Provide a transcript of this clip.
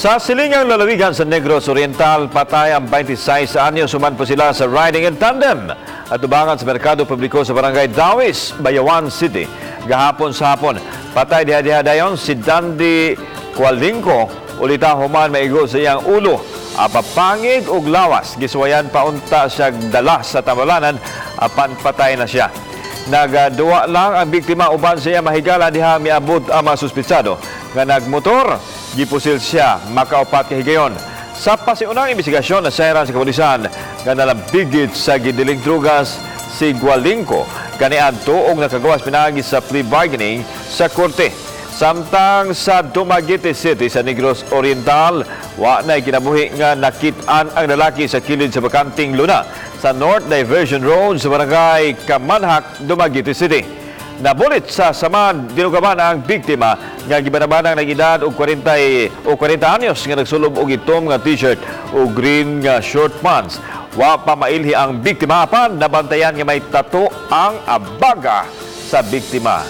Sa silingang lalawigan sa Negros Oriental, patay ang 26 anyos human po sila sa riding in tandem at tubangan sa merkado publiko sa Barangay Dawis, Bayawan City. Gahapon sa hapon, patay diha-diha dayon si Dandy Kualingko ulita human maigo sa iyang ulo, apapangig ug lawas. Gisuwayan pa unta siya dala sa tambalanan apan patay na siya. Nagaduwa lang ang biktima uban sa iya mahigala diha miabot ang mga suspitsado nga nagmotor, gipusil siya makaupat ka higayon. Sa pasiunang imbestigasyon, nasayran sa kapulisan nga nalambigit sa gidiling drugas si Gualingco kaniadto og nakagawas pinaagi sa plea bargaining sa korte. Samtang sa Dumaguete City sa Negros Oriental, wa na kinabuhi nga nakit-an ang lalaki sa kilid sa bakanting luna sa North Diversion Road sa Barangay Kamanhak, Dumaguete City. Nabulit sa samad dinugaban ang biktima nga gibanabanang nag-edad og 40 o 40 anyos nga nagsulob og itom nga t-shirt o green nga short pants. Wa pa mailhi ang biktima apan nabantayan nga may tattoo ang abaga sa biktima.